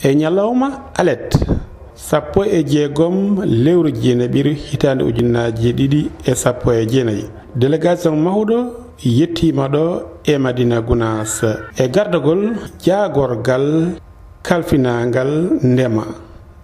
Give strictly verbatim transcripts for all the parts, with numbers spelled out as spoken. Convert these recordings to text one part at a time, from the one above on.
E ñalawma alet, sappo e jeegom lewru jeenaɓiru hitaande ujunnaaji ɗiɗi e sappo e jeenayi, délégation mawɗo yettiima ɗo e Madina Gunaas e gardagol jaagorgal kalfinaangal ndema,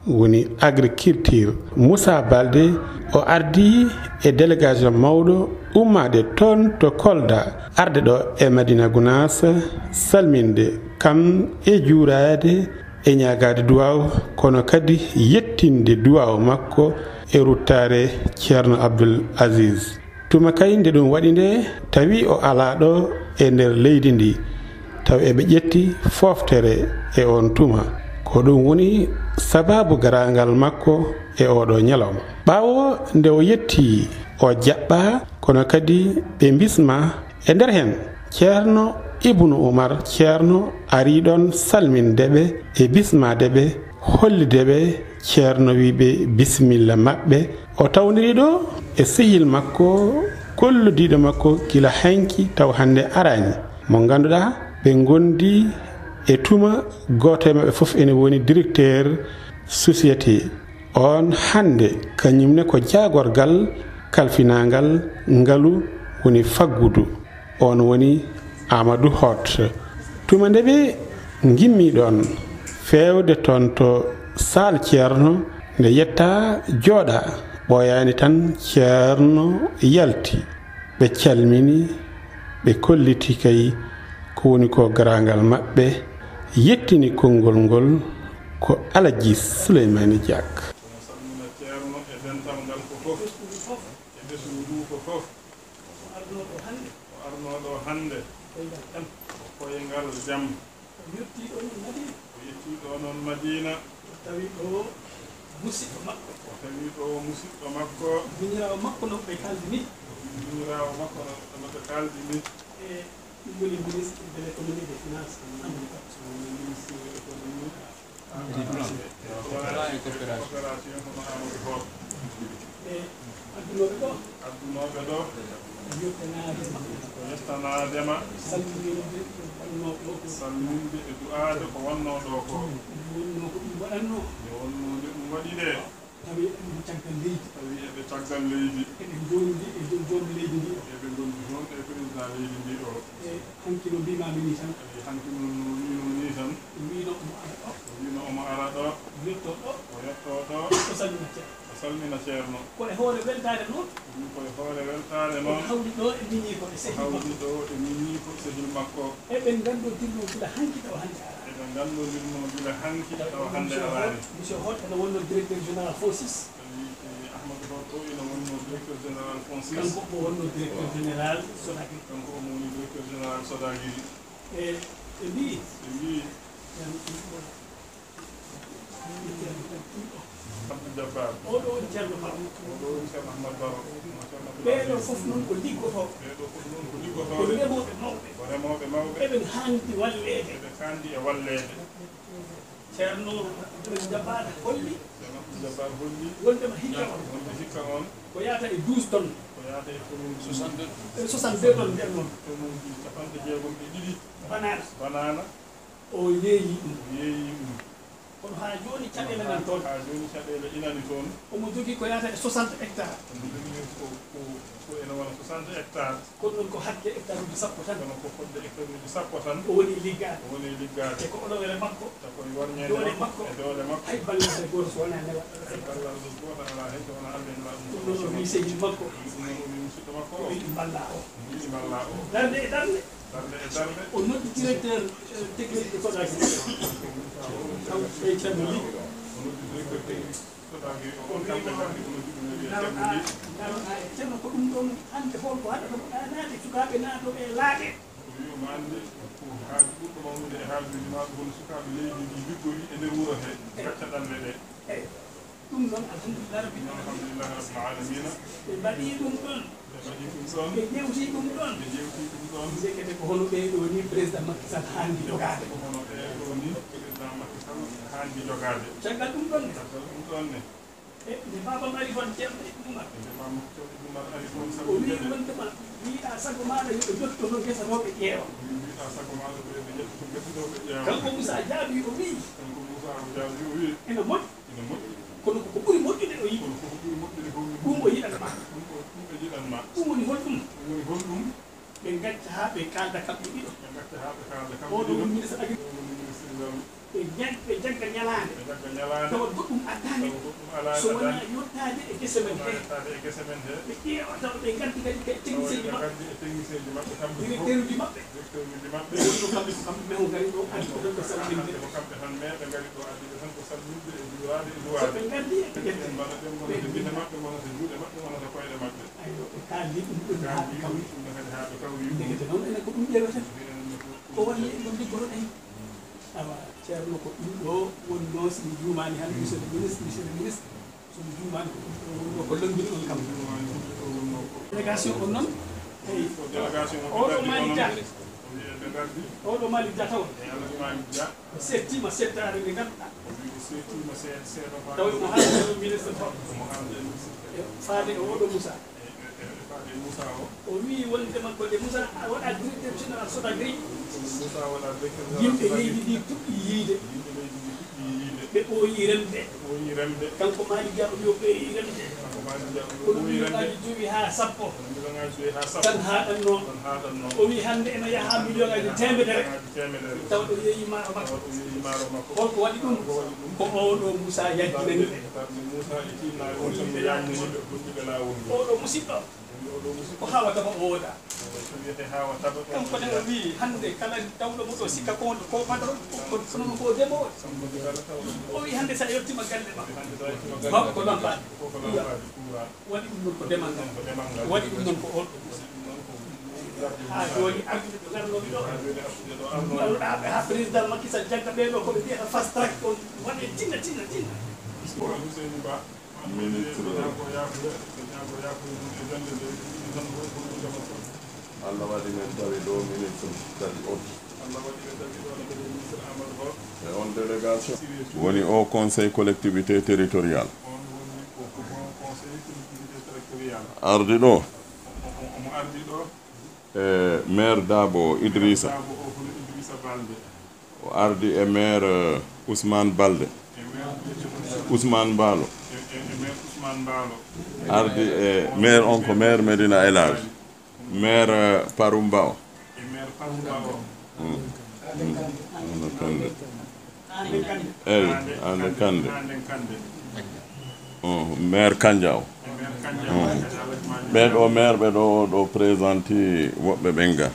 woni agriculture. Moussa Baldé, o ardii e délégation mawɗo ummaade toon to Kolda, arde ɗo e Madina Gunaas, salminde kam e juuraade e ñaagaade duwaaw, kono kadi yettinde duwaaw makko e ruttaare Ceerno Abdul Aziz. Tuma kay nde ɗum waɗi nde, tawi o alaa ɗo e nder leydi ndi, taw eɓe ƴetti fooftere e oon tuma. Ko ɗum woni sabaabu garaangal makko e ooɗo ñalawma. Ɓaawo nde o yetti, o jaɓɓaa, kono kadi ɓe mbisma e nder heen. Ceerno Ibnu Umar Ceerno arii ɗoon salminde ɓe e bismaade ɓe, hollide ɓe Ceerno, wii ɓe bisimilla maɓɓe. O tawniri ɗo e sehil makko, gollidiiɗo makko gila hanki taw hannde araani, mo ngannduɗaa ɓe ngondi e tuma, gooto e maɓɓe fof ene woni directeur société. Oon hannde, kañum ne ko jaagorgal kalfinaangal ngalu woni faggudu. Oon woni Amadou Hott. Tuma nde ɓe ngimmi ɗoon feewde toon to saal Ceerno, nde yettaa jooɗaa, ɓooyaani tan Ceerno yalti. Ɓe calmini, ɓe kolliti kay ko woni ko garaangal maɓɓe, yettini konngol ngol ko Alaji Suleymaani Jaak. Omo salmina Ceerno e dental ngal ko fof, e ɓesngu ndu ko fof. O arnoo ɗo hannde. O arnoo ɗo hannde. Ko koyngal jam. Ko koyngal jam. O yettii ɗo noon Madina. O yettii ɗo noon Madina. O tawi ɗo musidɗo makko. O tawi ɗo musidɗo makko. Miñiraawo makko no ɓe kaaldi ni. Miñiraawo makko no, no ɓe kaaldi ni. E ɗum woni ministre de l'économie et des finances, Amadou Ba. Ɗum woni ministre de l'économie. Développement et coopération. Coopération, hono Amadou Hott. E addunooɓe ɗo. Addunooɓe ɗo. Yettanaade ma. Ko yettanaade ma. Salminde ko wonnoo ɗo ko. Salminde e du'aade ko wonnoo ɗo ko. Nde wonnoo ko ɗum waɗatnoo. Nde wonnoo nde ɗum waɗi nde. Tawi eɓe caggal leydi. Tawi eɓe caggal leydi. Eɓe njondi e jo-, joom leydi ndi o. Eɓe ngondi toon e président leydi ndi o. E hanki no mbiimaami nii tan. Tawi hanki noon no mbiinoo nii tan. O wiino omo ara ɗo. O wiino omo ara ɗo. Yetto ɗo. O yetto ɗo. O salmina Ceerno. O salmina Ceerno. Ko e hoore weltaare noon. Ɗum ko e hoore weltaare noon. O hawri ɗo e miñiiko e sehil makko. O hawri ɗo e miñiiko sehil makko. Eɓe nganndodirnoo gila hanki tawa hannde araani. Eɓe nganndodirnoo gila hanki tawa hannde araani. Monsieur Hott ene wonnoo directeur général FONSIS. Tawi, eh, Ahmadou Hott o ina wonnoo directeur général FONSIS. Kanko omo wonnoo directeur général Sonaged. Kanko omo woni directeur général Sonaged. E, ɓe mbiyi. Ɓe mbiyi. Ceerno Abdou Jabbar. Oɗo woni Ceerno Baro. Oɗo woni Ceerno Ahmad Baro. Ɓeeɗo fof noon ko liggotooɓe. Ɓeeɗo fof noon ko liggotooɓe. Ko remooɓe mawɓe. Ko remooɓe mawɓe. Eɓe haandi walleede. Eɓe haandi e walleede. Ceerno Abdou Jabbar holli. Ceerno Abdou Jabbar holli. Wonde ma hikka on. Wonde hikka on. Ko yaata e douze tonnes. Ko yaata e tonnes. Soixante-deux. E soixante-deux tonnes mbiyan noon. Tonnesuuji capanɗe jeegom e ɗiɗi. Banaana. Banaana. O yeeyi ɗum. O yeeyi ɗum. Kono haa jooni caɗeele nan toon. Haa jooni caɗeele inani toon. Omo jogii ko yaata e soixante hectares. Omo jogii ko, ko, ko ene wona soixante hectares. Kono noon ko hakke hectare uji sappo tan. Kono ko fodde hectare uji sappo tan. O woni liggaade. O woni liggaade. E ko olowere makko. Taw ko e warñeende doole makko. E doole makko. Hay ballal hay gooto so wonaa newal. Hay ballal gooto alaa heen so wonaa Allah en waɗi ɗum. Ɗum noon o wii sehil makko. Ɗum noon o wii musidɗo makko o. O wii mballaa o. O wii mballaa o. Darnde e darnde. Darnde e darnde. O noddi directeur, eh, technique de Sonaged. Kanko e Ceerno Ly. O noddi directeur technique Sonaged o. On kamɓe kadi ko noddi ɗum e wiya Ceerno Ly. Ndaroɗaa e Ceerno ko ɗum ɗoon hannde hol ko haɗata mo ɗaanaade sukaaɓe naatooɓe e laaɗe. O wii omo anndi ko haaju ɓurɗo mawnude e haajuuji maɓɓe kono sukaaɓe leydi ndi liggori e nder wuro he gacca ɗanle ɗe. Eyi. Ɗum noon, alhamdulillah rabbil alamina. Alhamdulillah rabbil alamina. Ɓe mbaɗii ɗum ɗoon. Ɓe mbaɗii ɗum ɗoon. Ɓe ƴeewtii ɗum ɗoon. Ɓe ƴeewtii ɗum ɗoon. Ndekete ko hono ɓee ɗoo nii président Macky Sall haandi jogaade. Ko hono ɓee ɗoo nii président Macky Sall haandi jogaade. Caggal ɗum ɗoon ne. Caggal ɗum ɗoon ne. E nde baabam ari toon Ceerno Ibnu Umar. Nde baabam Ceerno Ibnu Umar ari toon. O wii wonde ma, wiɗaa sago maaɗa yo ɓe njotto to gesa to ɓe ƴeewa. O wii wiɗaa sago maaɗa yo ɓe njotto to gesa to ɓe ƴeewa. Kanko Moussa jaabii o wii. Kanko Moussa o Ina moƴƴi. Ina moƴƴi. Kono ko ko ɓuri moƴƴude o yiɗi. Kono ko ko ɓuri moƴƴude ko o yiɗi. Ɗum o yiɗanma. Ɗum o, ɗum o yiɗanma. Ɗum woni holɗum? Ɗum woni holɗum? Ɓe ngacca haa ɓe kaalda kamɓe ɗiɗo. Ɓe ngacca haa ɓe kaalda kamɓe ɗiɗo. Oɗo woni ministre agriculture. Oɗo woni ministre law. Ɓe ña-, ɓe jagga ñalaande. Ɓe jagga ñalaande. Tawa goɗɗum addaani. Tawa goɗɗum alaa. So wonaa addaani. Yottaade e gese men he. Yottaade e gese men he. Ɓe ƴeewa tawa ɓe nganndi kadi ɓe technicien ji maɓɓe. Tawa ɓe nganndi e technicien ji maɓɓe kamɓe fof. Directeur uji maɓɓe. Directeur uji maɓɓe. Ɓe wonno kamɓe ko kamɓe men o ngari ɗo addi ko tan ko salminde. Kamɓe ko kamɓe tan mais ɓe ngari ɗo addi ko tan ko salminde e juuraade e duwaade. So ɓe nganndi e ɓe ƴetta. Ɓe mbaɗa ɓe ngonata gite maɓɓe, ngonata juuɗe maɓɓe, ngonata koyɗe maɓɓe. Aywa, ɓe kaaldi ɗum ɗum haa ɓe kawri. Ɗum ɗum kadi haa ɓe kawri. Ndekete noon enen ko ɗum ƴeeweten. Ko woni en ɗum liggotoɗen. Awa, Ceerno, ko ɗum ɗo wonnoo, so mi juumaani hannde, monsieur le ministre, monsieur le ministre, so mi juumaani, ko ɗum ɗo wonnoo, ko lommbini on kam. Délégation on noon, eyi, oɗo Malick Dia, oɗo Malick Dia taw, o settiima settaare nde ngannduɗaa, taw omo haalde e ministre Ba, e faade e oɗo Moussa. E, e, e, e faade Moussa o. O wii wonde makko de Moussa a waɗa directeur général Sodagri. Moussa waɗa directeur général Sodagri. Yimɓe leydi ndi puɗɗi yiide. Yimɓe leydi ndi puɗɗi yiide. Ɓe ɓooyi remde. Ɓe ɓooyi remde. Kanko Malick Dia o wii o ɓooyi remde. Kanko Malick Dia o wii o ɓooyi remde. Kono millionŋaaji jowi haa sappo. Kono millionŋaaji jowi haa sappo. Tan haaɗanno. Tan haaɗanno. O wii hannde ena yaha haa millionŋaaji teemedere. Teemedere. Tawa o yeeyi maaro makko. Tawa o yeeyi maaro makko. Holko waɗi ɗum? Holko waɗi ɗum? Ko oɗo Moussa yajjinani ɓe. Moussa e tiiɗnaaɓe on tan yaajnani ɓe, holluɓe laawol ngol. Oɗo musidɗo, ko Hawa Taba o wooda. Kanko ne o wii hannde kala tawɗo mo ɗo sikka ko wonɗo ko patron, ko, ko, ko noon ko demoowo. O wii hannde so a yettiima galle ma, makko ko lampaade. Waɗi ɗum noon ko demal ngal. Waɗi ɗum noon ko oɗo. Haa jooni arduɓe ɓe ngarnooɓe ɗo. Ngarduɗaa ɓe haa président Macky Sall jagga ɓee ɗo ko ɓe mbiyata fast track on waɗe tinna, tinna, tinna. Ministre. Allah waɗi min tawi ɗo ministre kadi on. E on délégation. Woni o conseil collectivité territorial. Ardi ɗo. E maire Dabo Idrissa. O ardi e maire, eh, Ousmane Balde. Ousmane Mbaalo. Ardi e maire on ko maire Medina El Hadj. Maire, eh, Parumba o. Mm. Mm. Ano Kande. Eyi, Andé Kande. Oh, maire Kandja o. Mm. Ɓee ɗo maire ɓe ɗo, ɗo présenti woɓɓe ɓen ga.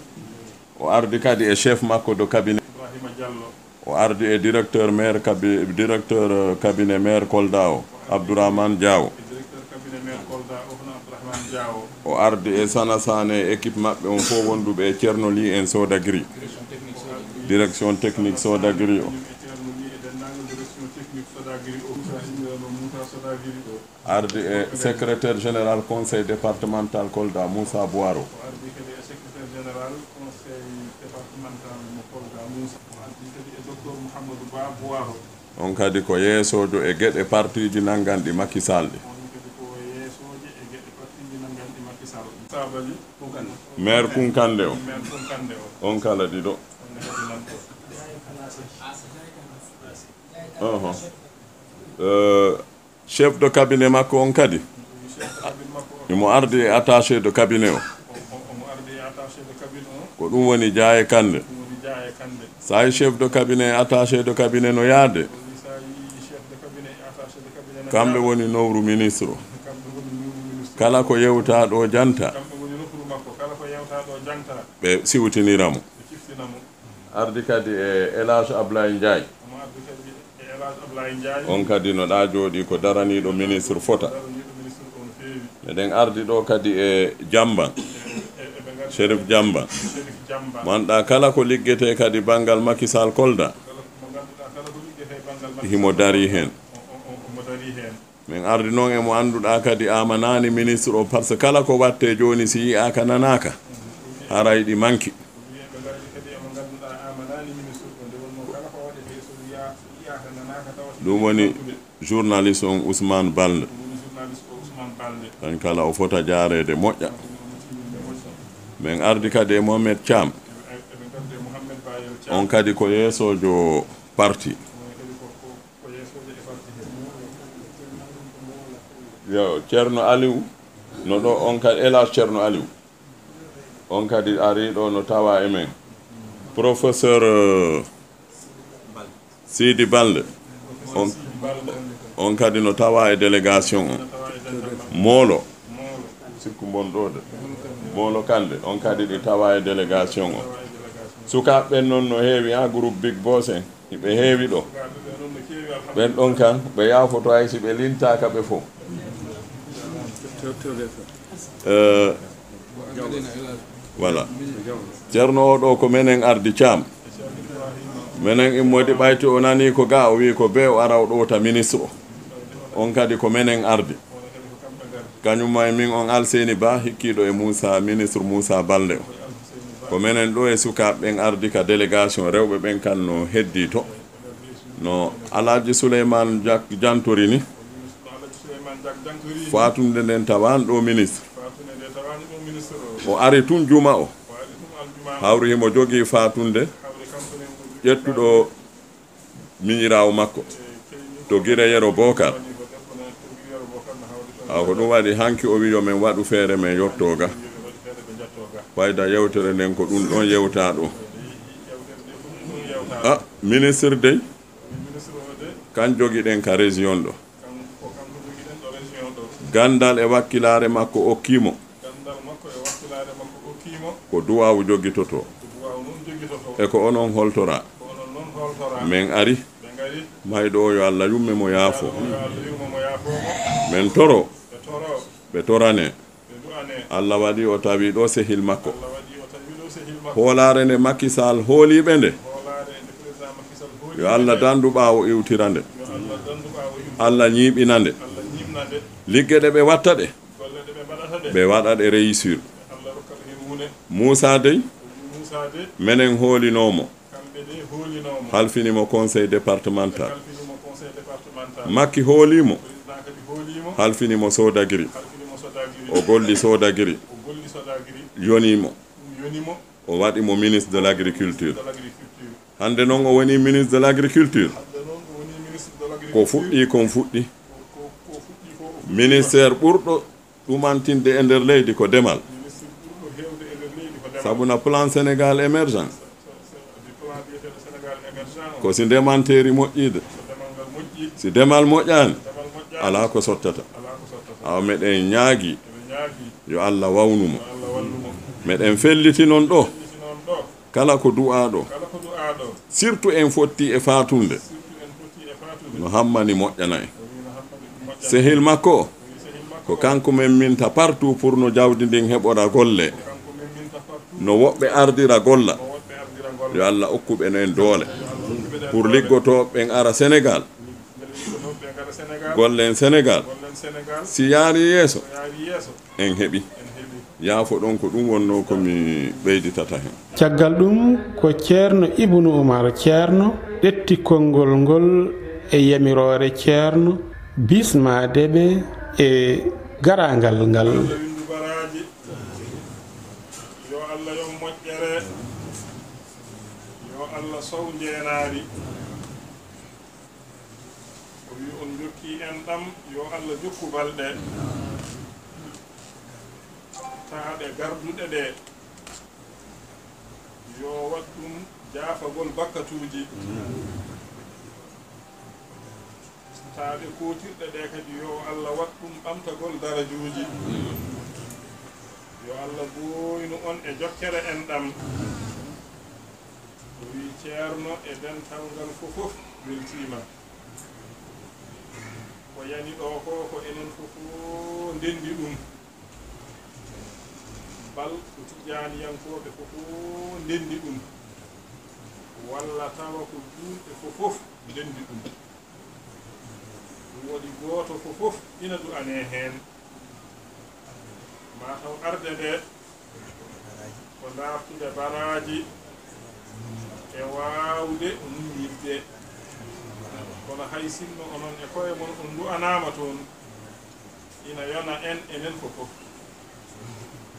O ardi kadi e chef makko de cabinet. Ibrahima Diallo. O ardi e directeur maire cabi-, directeur, euh, cabinet maire Kolda o, Abdourahmane Diawo. E directeur cabinet maire Kolda o, hono Abdourahmane Diawo. O ardi e Sana Sané e équipe maɓɓe on fof wonduɓe e Thierno Ly en Sodagri. Direction technique Sodagri o. E Thierno Ly e denndaangal direction technique Sodagri o. Moussa Simiano Moussa Sodagri o. Ardi e secrétaire général conseil départemental Kolda, Moussa Bouaro. O ardi kadi e secrétaire général conseil départemental mo Kolda, Moussa. O ardi kadi e docteur Mouhamadou Ba Bouaro. On kadi ko yeesoojo e geɗe partiiji nannganɗi Macky Sall ɗi. On kadi ko yeesooje e geɗe partiiji nannganɗi Macky Sall. Sabali. Maire Kunkande o. Maire Kunkande o. On kala ɗiɗo. On kadi non ko. Oho. Euh, Chef de cabinet makko on kadi, imo ardi e attaché de cabinet o. Ko ɗum woni Jaaye Kande. Sa yi chef de cabinet e attaché de cabinet no yaade, kamɓe woni nowru ministre o. Kala ko yewta ɗo janta, ɓe siwtinira mo. Ardi kadi e El Hadj Ablaye Ndiaye. Omo ardi kadi e El Hadj Ablaye Ndiaye. On kadi no ɗa jooɗi ko daraniiɗo ministre fota. Daraniiɗo ministre o no feewi. Meɗen ardi ɗo kadi e Jamban. E, e, eɓe ngardi Chérif Jamban. Chérif Jamban. Mo annduɗa kala ko liggetee kadi banngal Macky Sall Kolda. Kala mo ngannduɗaa kala ko liggetee banngal Macky Sall himo darii heen. O, o, o, omo darii heen. Min ardi noon e mo annduɗaa kadi amanaani ministre o, par ce que kala ko waɗtee jooni si yi'aaka nanaaka, haray ɗi manki. Ɗum woni journaliste on Ousmane Balde. Kañ kala o fota jaareede moƴƴa. Min ardi kadi e Mohamed Thiam. On kadi ko yeesoojo parti. Yo, Ceerno Aliw, no ɗo on kadi, Elhadj Ceerno Aliw. On kadi ari ɗo no tawa e men. Professeur, euh, Sidi Balde, on, on kadi no tawa e délégation o. Moolo, sikku mon ɗo de. Moolo Kande, on kadi ɗi tawa e délégation o. Sukaaɓe ɓen noon no heewi, ha groupe Big Boss en, hiɓe heewi ɗo. Ɓen ɗon kan, ɓe yaafoto hay si ɓe lintaaka ɓe fof. Euh, voilà. Ceerno o ɗo ko menen ardi Caam. Menen immodi ɓayti o nani ko ga, o wi ko be o ara o ɗowta ministre o. On kadi ko menen ardi. Kañum ma e min on Alseyni Ba, hikkiiɗo e Muusa, ministre Muusa Balde o. Ko menen ɗo e sukaaɓe ɓen ardi ka délégation, rewɓe ɓen kan no heddi to. No Alhaji Suleyman Jak jantori ni, faatunde nden tawani ɗo ministre. O ari tun juma o. Hawri himo jogii faatunde ƴettuɗo miñiraawo makko to Gire Yero Bokar. Awa ko ɗum waɗi hanki o wi yo men waɗu feere men yotto ga. Fayda yewtere nden ko ɗum ɗon yewta ɗo. A, ministre dey, kan jogiɗen ka région ɗo. Gandal e wakkilaare makko okki mo. Ko duwaawu jogitoto. E ko onon holtora. Men ari. Mayɗo o yo Allah yumme mo yaafo. Men toro. Ɓe torane. Allah waɗi o tawi ɗo sehil makko. Hoolaare nde Macky Sall hooliɓe nde. Yo Allah dandu ɓaawo iwtira nde. Allah ñiiɓina nde. Ligge ɗe ɓe watta ɗe. Ɓe waɗa ɗe réussir. Muusa dey, menen hoolinoo mo. Halfini mo conseil départemental. Makki hooli mo. Halfini mo Sodagri. O golli Sodagri. Yoni mo. O waɗi mo ministre de l'agriculture. Hande non o woni ministre de l'agriculture. Ko fuɗɗi kon fuɗɗi. Ministère ɓurɗo ɗumantinde e nder leydi ko demal. Sabu na plan Sénégal émergent. Ko si ndemanteeri moƴƴiide. Si demal moƴƴaani, alaa ko sottata. Awa meɗen ñaagi yo Allah wawnu mo. Meɗen felliti non ɗo. Kala ko du'aaɗo, surtout en fotti e faatunde no hammani moƴƴana en. Sehil makko o, ko kanko men minta partout pour no jawdi ndin heɓora golle. No woɓɓe ardira golla. Yo Allah okku ɓe en doole. Pour liggotooɓe ɓen ara Sénégal. Gollen Sénégal. Si yaari yeeso, en heɓi. Yaafo ɗon ko ɗum wonnoo ko mi ɓeyditata hen. Caggal ɗum, ko Ceerno Ibnu Umar Ceerno ƴetti konngol ngol e yamiroore Ceerno bismaade ɓe e garaangal ngal. Yo Allah windu baraaji, yo Allah yon moƴƴere, yo Allah sow njeenaari. O wi on jokki en ɗam, yo Allah jokku balɗe. Taaɗe garduɗe ɗe, yo waɗ ɗum jaafagol bakkatuuji. Taaɗe kootirɗe ɗe kadi, yo Allah waɗ ɗum ɓamtagol darajuuji. Yo Allah gooynu on e jokkere en ɗam. O wi Ceerno e dental ngal fof fof weltiima. Ko yani ɗo ko, ko enen fof fof ndenndi ɗum. Bal ko Tijaaniyankooɓe fof fof ndenndi ɗum. Walla tawa ko juulɓe fof fof ndenndi ɗum. Ɗum waɗi gooto fof fof ina du'anee heen. Maa taw arde nde ko ndaartude baraaji e waawde muññitde. Kono hay sinno onon e koye mon on ndu'anaama toon, ina yona en, enen fof fof.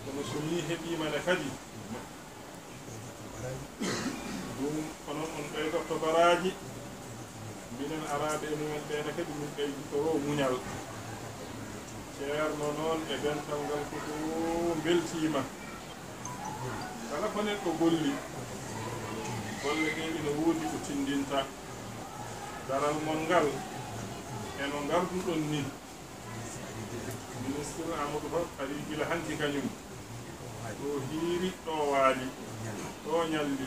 Kono so mi heɓiima ne kadi, ɗum onon on ɓeydorto baraaji, Minen araaɓe e mumen ɓeene kadi, min ɓeyditoro muñal. Ceerno noon e dental ngal fof mbeltiima. Kala ko neɗɗo golli, golle ɗe ina woodi ko tindinta. Daral mon ngal, e no ngarduɗon ni. Ministre Amadou Ba ari gila hanki kañum. Ɗo hiiri, ɗo waali, ɗo ñalli.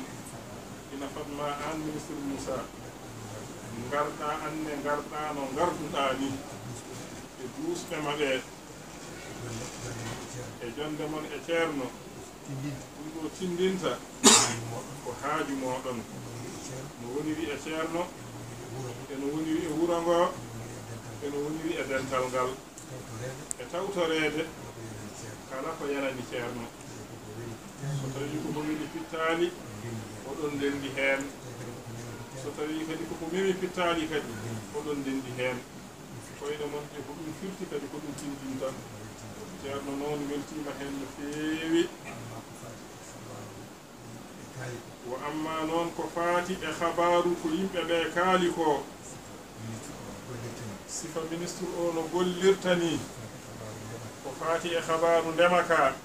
Ina fadma aan, ministre Moussa, ngarɗa anne, ngarɗa no ngarduɗa ni. E duusɓe ma ɓe, e jonde mon e ceerno. Ɗum ɗo tindinta ko haaju mooɗon. No woniri e ceerno, e no woniri e wuro ngo, e no woniri e dental ngal. E tawtoreede kala ko yarani ceerno. So tawi ko ko memi pittaali, oɗon ndenndi heen. So tawi kadi ko ko memi pittaali kadi, oɗon ndenndi heen. Koyɗe mon ɗe, ko ɗum firti kadi ko ɗum tindinta. Ceerno noon weltiima heen no feewi. Wa amma noon ko faati e xabaaru ko yimɓe ɓe kaali ko, sifa ministre o no gollirta ni, ko faati e xabaaru ndema ka,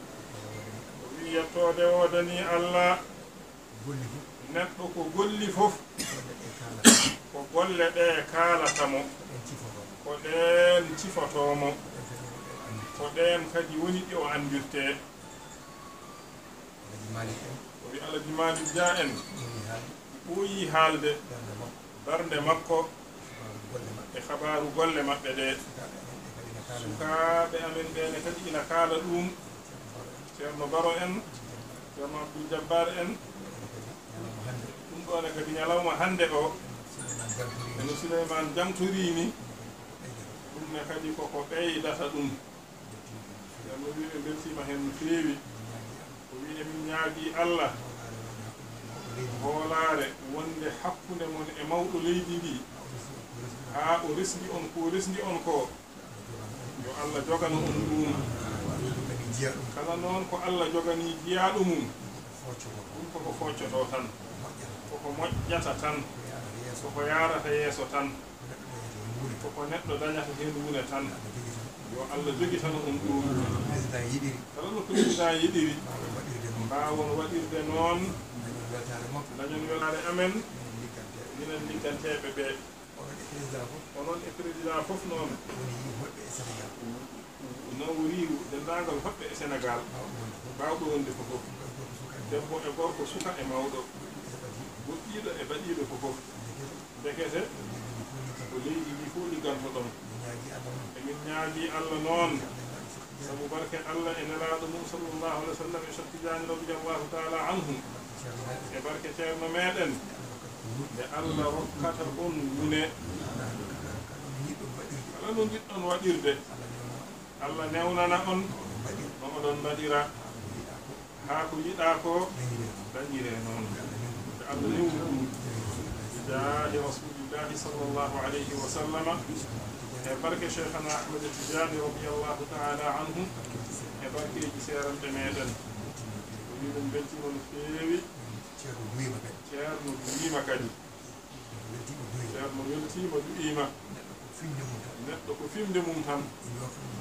o wi'i yettoode woodani Allah. Neɗɗo ko golli fof, ko golle ɗe kaalata mo, ko ɗeen cifotoo mo, ko ɗeen kadi woni ɗe o anndirtee. Alhaji Malick en. O wi Alhaji Malick Dia en. Ɓooyi haalde. Ɓooyi haalde. Darnde makko. Darnde makko. Xabaaru golle maɓɓe. E xabaaru golle maɓɓe ɗe. Sukaaɓe amen ɓe kadi na kaala. Sukaaɓe amen ɓeene kadi ina kaala ɗum. Ceerno Baro en. Ceerno Baro en. Ceerno Abdoul Jabbar en. Ɗum ɗoon kadi ñalawma hannde. Ɗum ɗoon kadi ñalawma hannde o. Souleymane Jamtorini. Eno Souleymane Jamtorini. Ɗum ne kadi koko ɓeydata ɗum. Ceerno wi ɓe mbeltiima heen no feewi. O wi emin ñaagii Allah hoolaare wonde hakkunde mon e mawɗo leydi ndi, haa o resndi on ko resndi on ko, yo Allah jogano on ɗum. Kala noon ko Allah joganii jiyaaɗo mum, ɗum koko fooccotoo tan, koko moƴƴata tan, koko yaarata yeeso tan. Ko ko neɗɗo dañata heen wune tan. Yo Allah jogitano on ɗum. Président yiɗiri. Kala no président yiɗiri. Mbaawon waɗirde noon. Dañon weltaare makko. Dañon weltaare amen. Minen ligganteeɓe. Minen ligganteeɓe ɓe. Onon e président fof. Onon e président fof noon. Woni yiɗi moƴƴo e Sénégal. Naworiiru denndaangal hoɗɓe e Sénégal. Baawɗo wonde fof. Baawɗo wonde fof. Debbo e gorko, suka e mawɗo. Goɗɗiiɗo e baɗiiɗo fof. Ndekete, ko leydi ndi fof liggantoɗon. Emin ñaagii Allah noon, sabu barke Allah e Nelaaɗo mum, sallallahu alaihi wa sallam, e Cheikh Tidiane, radiyallahu taala anhu, e barke ceerno meɗen, nde Allah rokkata on wune. Kala no njiɗɗon waɗirde, Allah newnana on no oɗon mbaɗira. Haa ko yiɗaa ko dañiree noon. Nde Allah newni ɗum. Bi jaahi Rasulillahi sallallahu alayhi wa sallama, e barke Cheikhana Ahmad Tijani radiyallahu taala anhu, e barkeeji seeranɓe meɗen. O wi min mbeltiima no feewi. Ceerno duwiima kadi. Ceerno duwiima kadi. Ceerno weltiima, duwiima. Neɗɗo ko fimde mum tan. Neɗɗo ko fimde mum tan.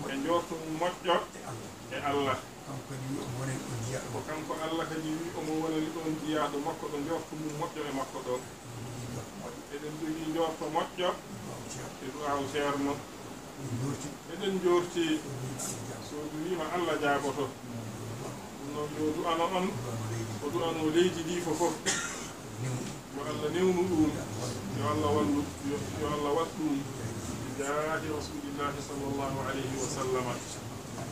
E njoorto mum moƴƴo e Allah. Kanko kadi wi omo wonani ɗon jiyaaɗo makko. Ko kanko Allah kadi wi omo wonani ɗon jiyaaɗo makko ɗo njoorto mum moƴƴo e makko ɗo. Eɗen njogii njoorto moƴƴo e du'aawu ceerno. Eɗen njoorti. So duwiima Allah jaaboto. Ɗum noon yo du'ano on. O du'ano leydi ndi fof fof. Yo Allah newnu ɗum. Yo Allah wallu. Yo, yo Allah waɗ ɗum. Bi jaahi Rasulillahi sallallahu alayhi wa sallama.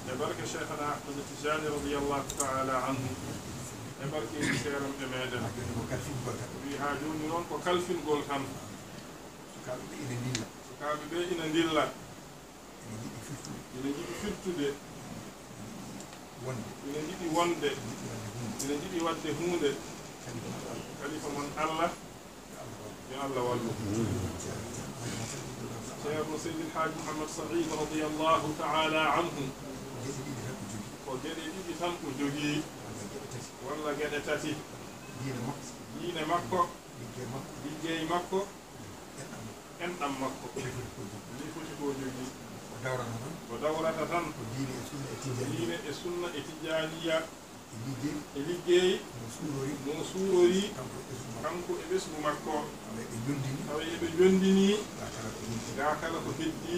E barke Cheikhana Ahmad Tijani radiyallahu taala anhu. E barkeeji seeranɓe meɗen. Wi haa jooni noon ko kalfingol tan. Sukaaɓe ɓe ina ndilla. Sukaaɓe ɓe ina ndilla. Ina njiɗi firtude. Ina njiɗi firtude. Wonde. Ina njiɗi wonde. Ina njiɗi waɗde huunde. Kalifa mon Allah. Kalifa mon Allah. Yo Allah wallu. Ceerno Seydil Haaji Mouhammad Saïd radiyallahu taala anhu. Geɗe ɗiɗi tan o jogii. Ko geɗe ɗiɗi tan o jogii. Walla geɗe tati. Walla geɗe tati. Diine makko. Diine makko. Liggey makko. Liggey makko. Enɗam makko. Enɗam makko. Nde foti ko jogii. Nde foti ko jogii. O dawrata tan. O dawrata tan. Ko diine e sunna e tijjaniya. Diine e sunna e tijjaniya. E liggey. E liggey. Mo suurori. Mo suurori. Kanko e ɓesngu makko. Kanko e ɓesngu makko. Tawa eɓe njondini. Tawa eɓe njondini. Gaa kala ko heddi. Gaa kala ko heddi.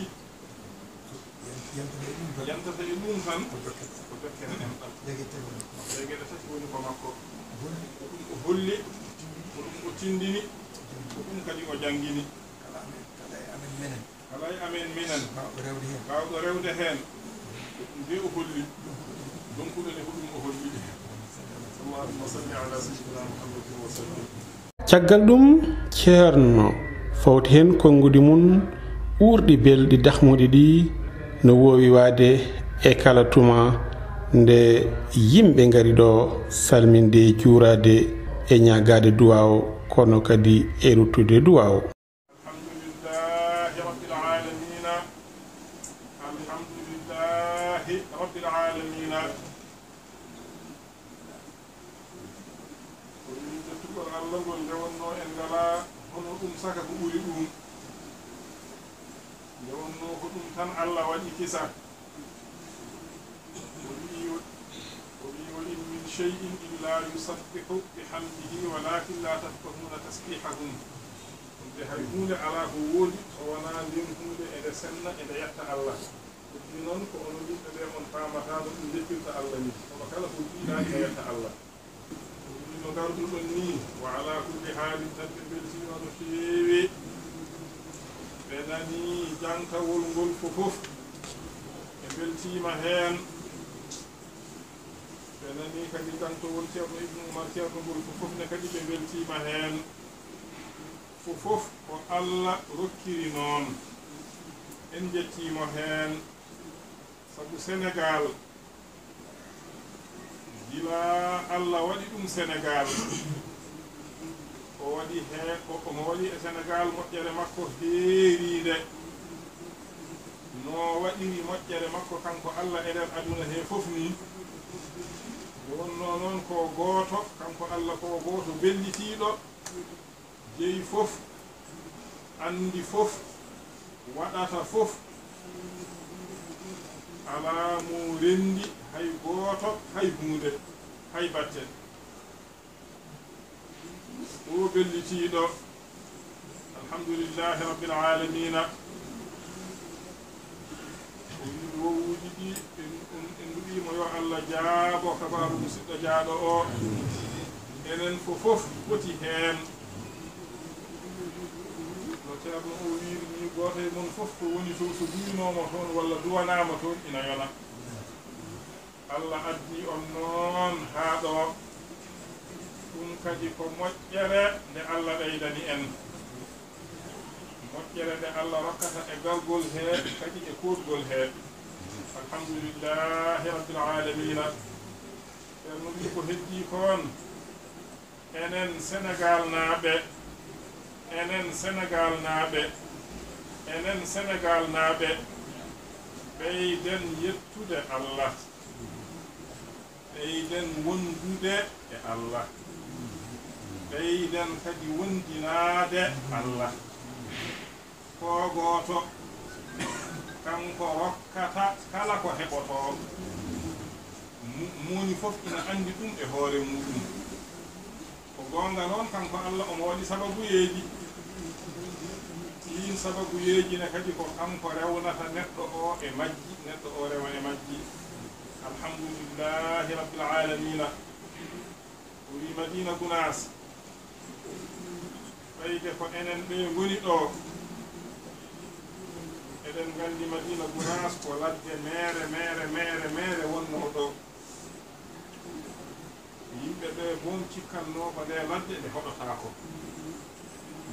Yantata e ɗum tan. Yantata e ɗum tan. Ko jokkere. Ko jokkere enɗam. Ɗee geɗe tati woni ko makko. Ɗee geɗe tati woni ko makko. Ko ɗum o holli. Ko ɗum o tindini. Ko ɗum kadi o janngini. Kala amen, kala e amen menen. Kala e amen menen. Baawɗo rewde heen. Baawɗo rewde heen. Nde o holli. Donkuɗo nde ko ɗum o holli. Allahumma salli ala sayyidina Muhammadin wa sallim. Caggal ɗum, Ceerno fawti heen konguɗi mum uurɗi belɗi dahmuɗi ɗi no woowi waade e kala tuma nde yimɓe ngari ɗo salminde, juuraade e ñaagaade duwaaw, kono kadi e ruttude duwaaw. Alhamdulillahi Rabbil Aalamiina. Alhamdulillahi Rabbil Aalamiina. Ko wiide tuugol Allah ngol, nde wonnoo en ngalaa hono ɗum saka ko ɓuri ɗum. Nde wonnoo ko ɗum tan Allah waɗi kisa. O wi'i, o wi'i, "Wa in min shay'in illa yusabbihu bihamdihi walakin la tafqahuna tasbihahum." Ɗum de hay huunde alaa ko woodi so wonaa nden huunde eɗe senna, eɗe yetta Allah. Ɗum noon ko onon yimɓe ɓe on paamataa no ɗum yettira Allah ni. Kono kala ko jiiɗaa ina yetta Allah. Ɗum no ngarduɗon ni, wa ala kulli haalin tan ɓe mbeltiima no feewi. Ɓe nanii jangtawol ngol fof fof. Ɓe mbeltiima heen. Ɓe nanii kadi jangtawol Ceerno Ibnu Umar Ceerno ngol fof fof ne kadi ɓe mbeltiima heen. Fof fof ko Allah rokkiri noon. En njettii mo heen. Sabu Senegaal, gila Allah waɗi ɗum Senegaal, o waɗi he, o, omo waɗi e Senegaal moƴƴere makko heeriinde. No waɗiri moƴƴere makko kanko Allah e nder aduna he fof ni. Nde wonnoo noon ko gooto, kanko Allah ko gooto bellitiiɗo. Jeyi fof, anndi fof, waɗata fof, alaa mo renndi hay gooto, hay huunde, hay batte. O bellitiiɗo, alhamdulillahi rabbil aalamiina. O wi'i wowuuji ɗi, en, en, en nduɗii mo yo Allah jaabo kabaaru musiɗɗo jaaɗo o. Enen fof fof poti heen. No Ceerno o wiiri ni, gooto e mon fof ko woni to, so duwinooma toon walla duwanaama toon, ina yona. Allah addi on noon haa ɗo. Ɗum kadi ko moƴƴere nde Allah ɓeydani en. Moƴƴere nde Allah rokkata e gargol he, kadi e kootgol he. Alhamdulillahi Rabbil Aalamiina. Ceerno wi ko heddii koon, enen Senegaalnaaɓe, enen Senegaalnaaɓe, enen Senegaalnaaɓe, ɓeyden yettude Allah. Ɓeyden wondude e Allah. Ɓeyden kadi wondinaade Allah. Ko gooto, kanko rokkata kala ko heɓotoo. Mu-, moni fof ina anndi ɗum e hoore muɗum. Ko goonga noon, kanko Allah omo waɗi sababuyeeji. Ɗiin sababuyeeji ne kadi ko kanko rewnata neɗɗo o e majji, neɗɗo o rewa e majji. Alhamdulillahi Rabbil Aalamiina. O wii Madiina Gunaas, ɓeyde ko enen ɓe ngoni ɗo. Eɗen nganndi Madiina Gunaas ko ladde meere, meere, meere, meere wonnoo ɗo. Yimɓe ɓe boom cikkannoo ko nde ladde nde hoɗotaako.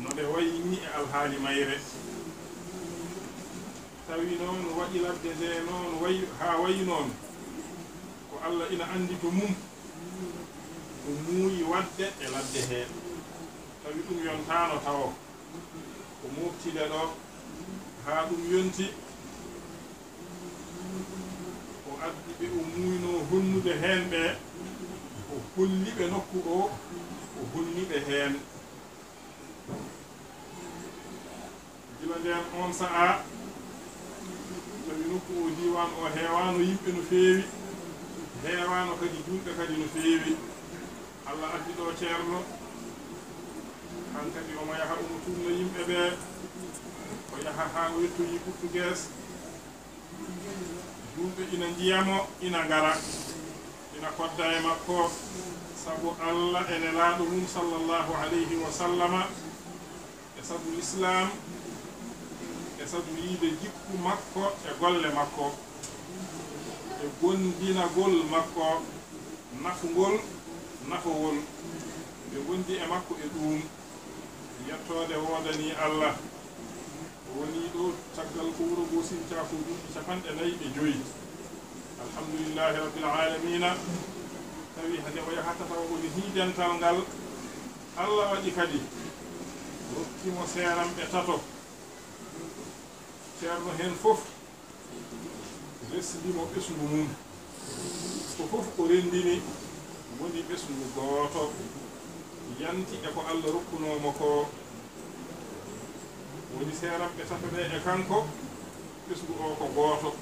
No nde wayi ni e alhaali mayre. Tawi noon waɗi ladde nde noon wayi, haa wayi noon. Ko Allah ina anndi to mum. Ko muuyi waɗde e ladde he. Tawi ɗum yontaano tawo. Ko mooftide ɗo haa ɗum yonti. O addi ɓe, o muuyno honnude heen ɓe. O holli ɓe nokku o, o honni ɓe heen. Ndeen oon sahaa, tawi nokku oo, diiwaan oo, heewaano yimɓe no feewi, heewaano kadi juulɓe kadi no feewi. Allah addi ɗo ceerno, hankadi omo yaha, omo tunna yimɓe ɓee, o yaha haa o yettoyii Portugees. Juulɓe ina njiya mo, ina ngara, ina kodda e makko, sabu Allah e Nelaaɗo mum, sallallahu alayhi wa sallama, e sabu Lislaam, e sabu yiyde jikku makko e golle makko, e gomɗinagol makko, nafugol, nafowol, ɓe ngondi e makko e ɗuum. Yettoode woodanii Allah. O wonii ɗo caggal ko wuro ngoo sincaa ko duuɓi capanɗe nayi e joy. Alhamdulillahi Rabbil Aalamiina. Tawi hade o yahata tawa o jehii dental ngal, Allah waɗi kadi rokki mo seeranɓe tato. Ceerno heen fof resndi mo ɓesngu mum. Ko fof o renndini woni ɓesngu gooto, yanti e ko Allah rokkunoo mo ko. Woni seeranɓe tato ɓe e kanko, ɓesngu o ko gooto.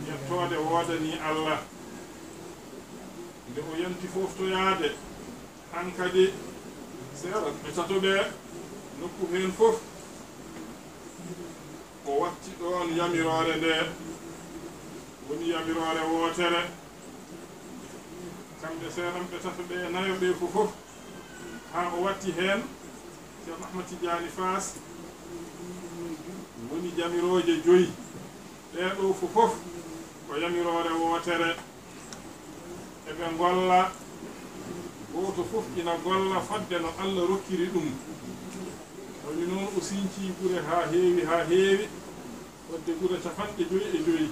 Yettoode woodanii Allah. Nde o yanti fooftoyaade, hankadi seeranɓe tato ɓe, nokku heen fof, o watti ɗoon yamiroore nde woni yamiroore wootere. Kamɓe seeranɓe tato ɓe, nayo ɓe fof fof, haa o watti heen Ceerno Ahmad Tijaani Faas, woni jamirooje joy. Ɗee ɗoo fof fof ko yamiroore wootere. Eɓe ngolla, gooto fof ina golla fodde no Allah rokkiri ɗum. Woni noon o sincii gure haa heewi, haa heewi, fodde gure capanɗe joy e joy.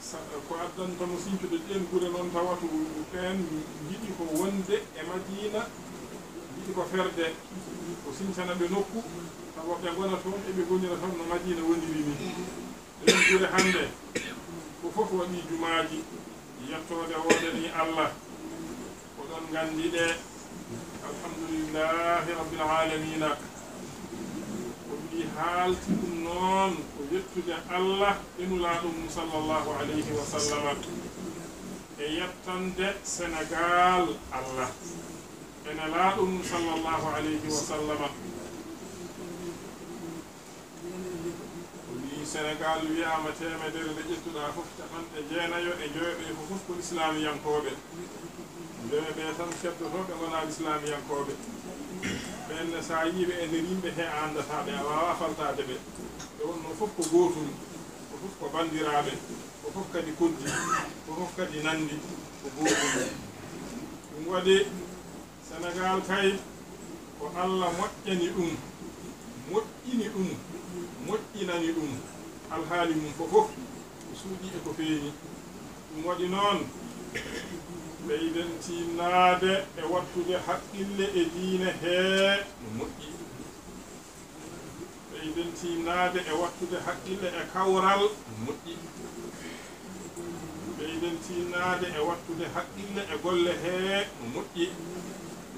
Sa-, ko addanta mo sincude ɗeen gure noon, tawata ɓeen njiɗi ko wonde e Madiina, njiɗi ko ferde, o sincana ɓe nokku, tawa ɓe ngona toon, eɓe ngonira toon no Madiina woniri ni. Ɗeen gure hannde, ko fof waɗi jumaaji, yettoode woodanii Allah. Ko ɗoon nganndi ɗe. Alhamdulillahi Rabbil Aalamiina. O wiyi haalti ɗum noon ko yettude Allah e Nulaaɗo mum, sallallahu alayhi wa sallam, e yettande Senegaal Allah e Nelaaɗo mum, sallallahu alayhi wa sallam. O wiyi, Senegaal wiyaama teemedere, nde ƴettuɗaa fof, capanɗe jeenayo e joyo ɓe fof fof ko lislaamiyankooɓe. Joyo ɓe tan keddotooɓe ngonaa lislaamiyankooɓe. Ɓeen ne, so a yii ɓe e nder yimɓe he, a anndataa ɓe, a waawaa faltaade ɓe. Ɓe wonnoo fof ko gootum, ko fof ko banndiraaɓe, ko fof kadi koddi, ko fof kadi nanndi, ko gootum. Ɗum waɗi, Senegaal kay, ko Allah moƴƴani ɗum, moƴƴini ɗum, moƴƴinani ɗum alhaali mum fof fof, ko suuɗii e ko feeñi. Ɗum waɗi noon, ɓeyden tiinnaade e wattude haqqille e diine hee no moƴƴi. Ɓeyden tiinnaade e wattude haqqille e kawral moƴƴi. Ɓeyden tiinnaade e wattude haqqille e golle hee no moƴƴi.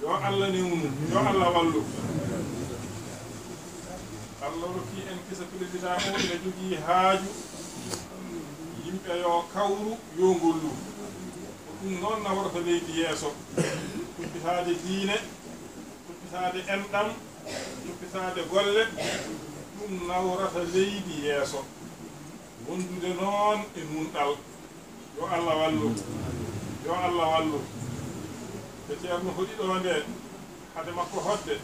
Yo Allah newnu, yo Allah wallu. Allah rokki en kisa, président o ina jogii haaju, yimɓe yo kawru, yo ngollu. Ko ɗum noon nawrata leydi yeeso. Toppitaade diine, toppitaade enɗam, toppitaade golle, ɗum nawrata leydi yeeso. Wondude noon e nunɗal. Yo Allah wallu. Yo Allah wallu. Nde Ceerno hoɗi ɗo nde, hade makko hoɗde,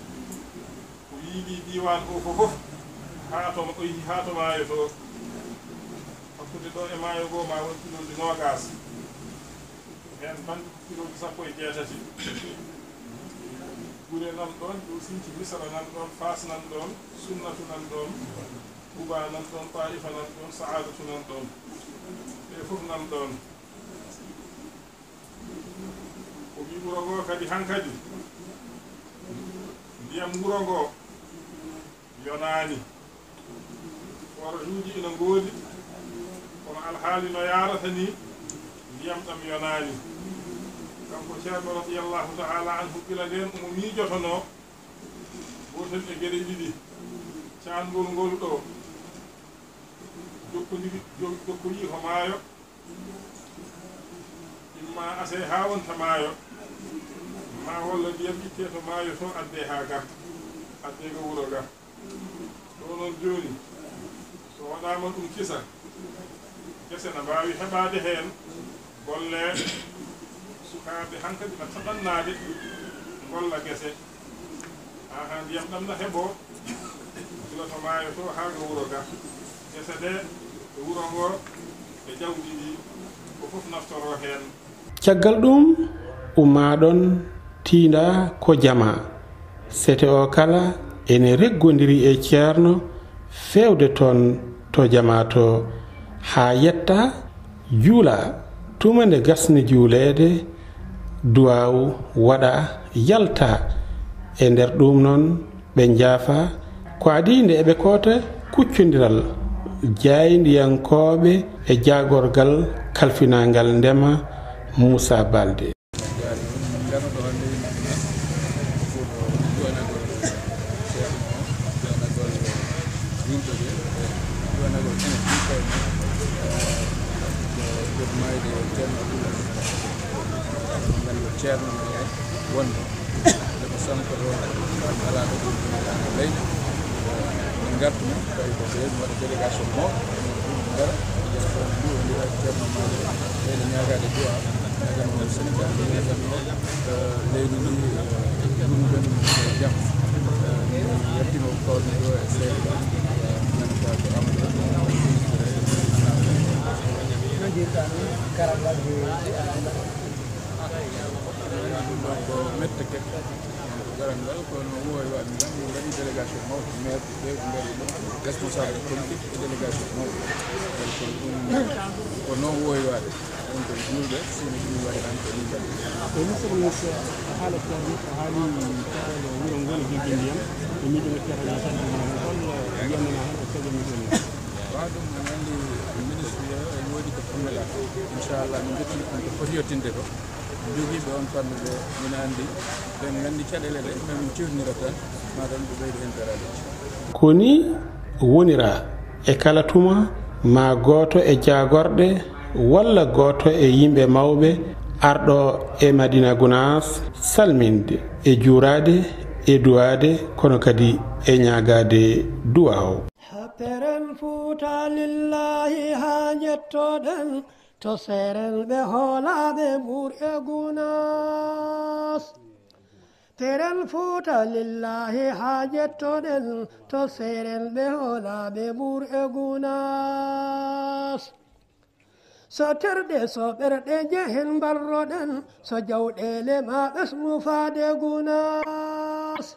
o yiilii diiwaan o fof fof, haa to, o yehi haa to maayo to. Hakkunde ɗo e maayo ngo ma won kilooji noogaas. Heen tan kilooji sappo e jeetati. Gure nan ɗoon, ɗo sinci Misra nan ɗoon, Faas nan ɗoon, Sunnatu nan ɗoon, Quba nan ɗoon, Taifa nan ɗoon, Saadatu nan ɗoon. Ɓe fof nan ɗoon. O wi wuro ngo kadi hankadi, ndiyam wuro ngo yonaani. Forage uji ina ngoodi, kono alhaali no yaarata ni, ndiyam ɗam yonaani. Kanko Ceerno radiyallahu ta'ala anhu, gila ndeen omo miijotonoo, Gootel e geɗe ɗiɗi, caanngol ngol ɗo jokkodiri, jo-, jokkoyi ko maayo, imma asee haa wonta maayo, ma walla ndiyam ittee to maayo to addee haa ga, addee ga wuro ga. Ɗo noon jooni, so waɗaama ɗum kisa, gese na mbaawi heɓaade heen golle, sukaaɓe hankadi na taɓannaade ngolla gese. Haa, haa ndiyam ɗam na heɓoo, gila to maayo to haa ga wuro ga. Gese ɗe, e wuro ngo, e jawdi ndi, ko fof naftoroo heen. Caggal ɗum, ummaa ɗon tiinda ko jamaa. Sete o kala ene reggondiri e ceerno feewde toon to jamaa to, haa yetta, juula. Tuma nde gasni juuleede, duwaaw waɗa, yalta. E nder ɗum noon, ɓe njaafa, ko adii nde eɓe koota kuccondiral jaayndiyankooɓe e jaagorgal kalfinaangal ndema Muusaa Balde. Ngarno ɗo hannde yimɓe ɗiɗi, ko pour duwanagol ceerno o, duwanagol yimɓe ɓe, duwanagol enen ɗum koye men, ko pour maayde ceerno Abdoul Aziz. Ngal ko ceerno men wonde, nde ko santo ɗo, alaa ɗo ɗum leydi. Min ngartumi, tawi ko ɓe, mi waɗa délégation mawɗo, min ɗum ngara, ɓe njiya ko ɗum ndu, o ndira ceerno Malick, ɓeyɗo ñaagaade du'a, ñaagana mo Sénégal, ñaagana mo, eh, leydi ndi, eh, ɗum ɗum ko jam. Eh, mi yettima ko kawmi ɗo e seeɗa, eh, mi nanta ko Amadou, ko mette kek. Garal ngal ko no wowi waɗde tan, min mbaɗi délégation mawɗo, maire ɓe ɓe ngari ɗo, responsable politique e délégation mawɗo. Donc ɗum ko noon wowi waɗde. Ɗum ko juulɓe, sino ɗum waɗi tan ko ɗum mbaɗi. E musidɗo Moussa, a haala ceerno, a haali caɗeele wuro ngol e jilɓe ndiyam, e miijo mo ceerno Alassane Dramé, hol yiyannde ma heen e caɗeele ɗum? Waaw, ɗum en anndi ministre o, en woodi ko fonnata. Inchallah, min njetti ɗum ko foti yettinde ko. Jogiiɓe on fannu ɓe, mbiɗa anndi, ɓe nganndi caɗeele ɗe, mais min ciwtinira tan, maa tan ɓe ɓeydo heen daraadeeji. Ko ni wonira e kala tuma, ma gooto e jaagorɗe walla gooto e yimɓe mawɓe arɗo e Madina Gunaas salminde e juuraade e duwaade, kono kadi e ñaagaade duwaaw. Happeren Fuuta lillaahi haa njettoɗen, to seeren ɓe hoolaaɓe Mbuur e Gunaas. Peren Fuuta lillaahi haa njettoɗen, to seeren ɓe hoolaaɓe Mbuur e Gunaas. So terɗe, so ɓerɗe njehen mbarroɗen, so jawɗeele ma ɓesnu faade Gunaas.